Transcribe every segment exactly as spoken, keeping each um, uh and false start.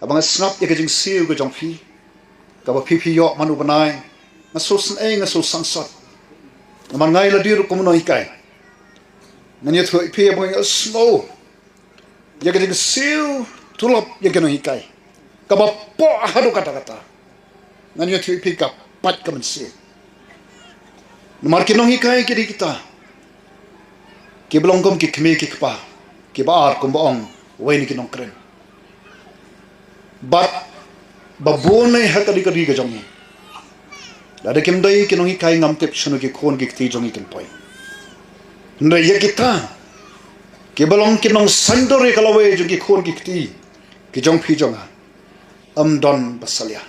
Haba nga sngap ïa ka jingsiew ka jong phi, kaba phi phi ïoh man u bnai, nga sngewsynei, nga sngewsangsot. Namar nga ïa lade ruh kum u nonghikai, ngan ïathuh ïa phi ba nga ïohsngew ïa ka jingsiew tulop ïa ki nonghikai, kaba poh haduh katta katta. Ngan ïathuh ïa phi ka pait ka mynsiem. Namar ki nonghikai ki dei kita kiba long kum ki kmie ki kpa, kiba ar kumba ong uwei na ki nongkren. Bad ba bun eh ha ka dei ka ri ka jong ngi, lada kim dei ki nonghikai ngam tip shano ki khun ki kti jong ngi kin poi. Hynrei ïa kita kiba long ki nongsaiñdur ïa ka lawei jong ki khun ki kti ki jong phi jong nga, ym don ba salia.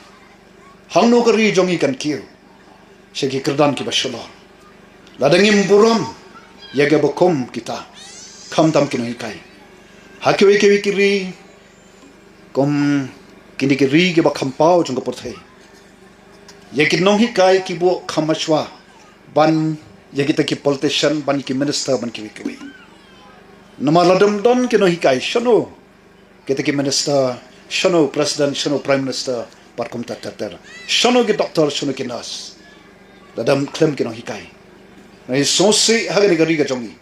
Hangno ka ri jong ngi kan kiew? Sha ki kyrdan kiba shalor. Lada ngim burom ïa kiba kum kita, khamtam ki nonghikai, ha kiwei kiwei ki ri, kum kine ki ri kiba kham paw jong ka pyrthei, ïa ki nonghikai ki buh kham hashwa ban ïa kita ki politician, ban ïa ki minister, ban kiwei kiwei. Namar lada ym don ki nonghikai, shano kita ki minister, shano president, shano prime minister, bad kumta ter ter. Shano ki doctor, shano ki nurse, lada ym khlem ki nonghikai. Nga sngewsih ha kane ka ri ka jong ngi,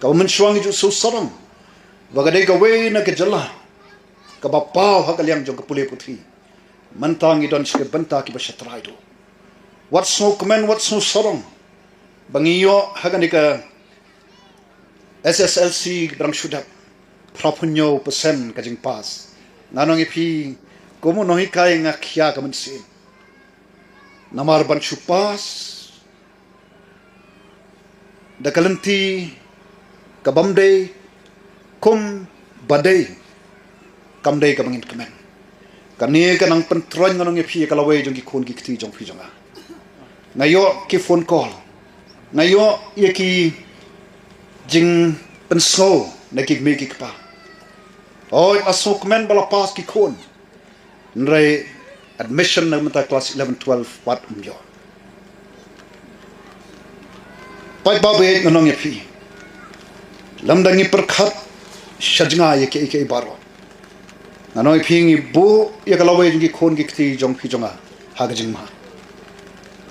kaba mynshuwa ngi ju sngewsarong ba ka dei kawei na ka jylla kaba paw ha ka liang jong ka pule puthi. Mynta ngi don sha ki bynta kiba sha trai duh. Wat sngewkmen, wat sngewsarong ba ngi ïoh ha kane ka S S L C ba dang shu dep, phra phew hynñiew percent ka jingpass. Nga ong ïa phi, kum u nonghikai nga khia ka mynsiem. Namar ban shu pass da ka lynti ka bym dei kumba dei, kam dei kaba ngin kmen. Kane ka nang pyntroiñ, nga ong ïa phi, ïa ka lawei jong ki khun ki kti jong phi jong nga. Nga ïoh ki phone call, nga ïoh ïa ki jingpynsngew na ki kmie ki kpa. Hooid, la sngewkmen ba la pass ki khun, hynrei admission na ka bynta klas eleven, twelve pat ym ïoh. Paidbah ba ïeit, nga ong ïa phi, lymda ngi pyrkhat sha jngai ïa kiei kiei baroh, nga ong ïa phi, ngi buh ïa ka lawei jong ki khun ki kti jong phi jong nga ha ka jingma.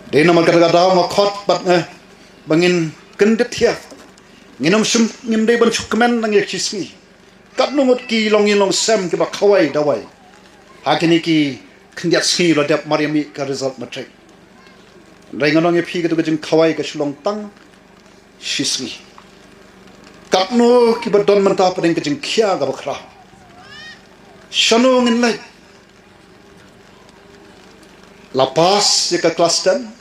Dei namar kata ka daw nga khot bad nga, ba ngin kyndit thiah. Ngin ym shym, ngim dei ban shu kmen nang ïa ki sngi. Katno ngut ki longïing longsem kiba khawai dawai ha kine ki khyndiat sngi la dep mar ïa mih ka result matric. Hynrei nga ong ïa phi, katu ka jingkhawai ka shu long tang shi sngi. Katno kiba don mynta pdeng ka jingkhia kaba khraw. Shano ngin leit? La pass ïa ka klas ten,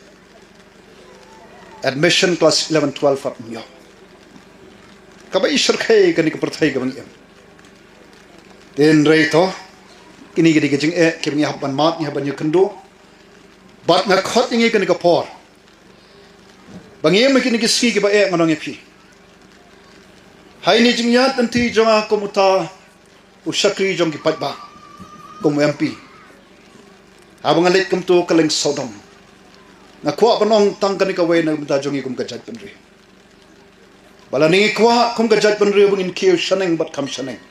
admission klas eleven, twelve pat ym ïoh. Kaba i shyrkhei kane ka pyrthei kaba ngi im. Hynrei to, kine ki dei ki jingeh kiba ngi hap ban mad, ngi hap ban ïakynduh. Bad nga khot ïa ngi kane ka por ba ngi im ha kine ki sngi kiba eh, nga ong ïa phi. Ha ine i jingïaid lynti jong nga kum uta u shakri jong ki paidbah, kum u M P, haba nga leit kumto ka leng sawdong, nga kwah ban ong tang kane kawei na ka bynta jong ngi kum ka jaitbynriew. Ba lada ngi kwah kum ka jaitbynriew ba ngin kiew shaneng bad kham shaneng,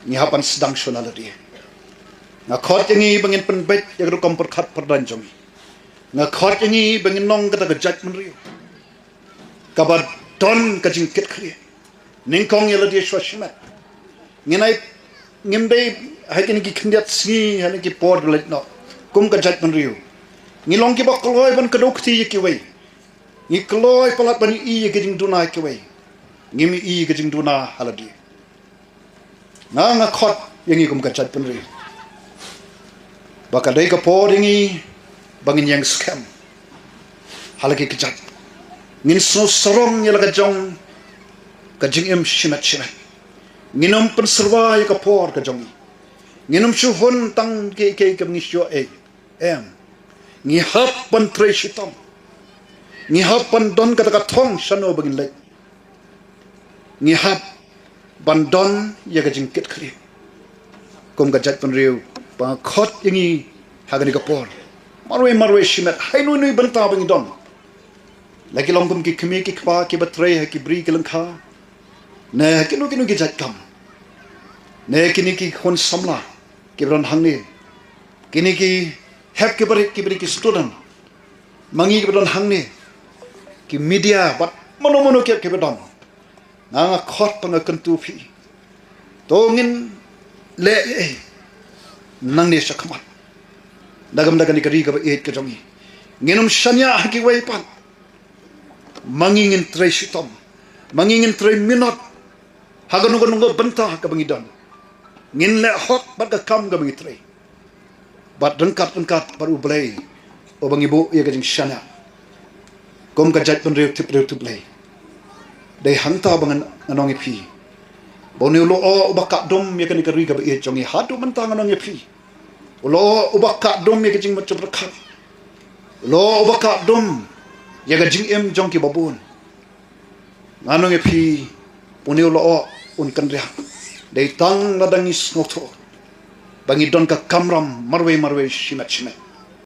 ngi hap ban sdang shwa na lade. Nga khot ïa ngi ba ngin pynbeit ïa ka rukom pyrkhat pyrdaiñ jong ngi. Nga khot ïa ngi ba ngin long kata ka jaitbynriew kaba don ka jingkitkhlieh. Nyngkong ïa lade shuwa shimet. Ngin ai, ngim dei ha kine ki khyndiat sngi, ha kine ki por ba leit noh, kum ka jaitbynriew ngi long kiba kloi ban kdew kti ïa kiwei. Ngi kloi palat ban ïohi ïa ka jingduna ïa kiwei. Ngim ïohi ïa ka jingduna ha lade. Nga, nga khot ïa ngi kum ka jaitbynriew ba ka dei ka por ïa ngi ba ngin ïeng skhem ha la ki kjat. Ngin sngewsarong ïa la ka jong ka jingim shimet shimet. Ngin ym pynsyrwa ïa ka por ka jong ngi. Ngin ym shu hun tang kiei kiei kaba ngi shu ïoh ei. Em. Ngi hap ban trei shitom. Ngi hap ban don kata ka thong shano ba ngin leit. Ngi hap ban don ïa ka jingkitkhlieh kum ka jaitbynriew. Ba nga khot ïa ngi ha kane ka por, marwei marwei shimet, ha ino ino i bynta ba ngi don, la ki long kum ki kmie ki kpa kiba trei ha ki bri ki lyngkha, ne ha kino kino ki jait kam, Ne kine ki khun samla kiba don hangne, kine ki hep ki barit, kiba dei ki student, ma ngi kiba don hangne, ki media bad mano mano ki hep kiba don. Nga nga khot bad nga kyntu phi, to ngin leh ei nangne shakhmat. Da kam da kane ka ri kaba ïeit ka jong ngi, ngin ym shaniah ha kiwei pat. Ma ngi ngin trei shitom, ma ngi ngin trei minot ha kano kano ka bynta kaba ngi don. Ngin leh hok bad ka kam kaba ngi trei, bad ryngkat ryngkat bad U Blei uba ngi buh ïa ka jingshaniah kum ka jaitbynriew tip briew tip Blei. Dei hangta ba ngan, ngan ong ïa phi ba une u lyoh uba kah dum ïa kane ka ri kaba ïeit jong ngi, haduh mynta ngan ong ïa phi, u lyoh uba kah dum ïa ka jingmut jingpyrkhat, u lyoh uba kah dum ïa ka jingim jong kiba bun. Ngan ong ïa phi, une u lyoh un kynriah. Dei tang lada ngi sngewthuh ba ngi don ka kamram marwei marwei shimet shimet.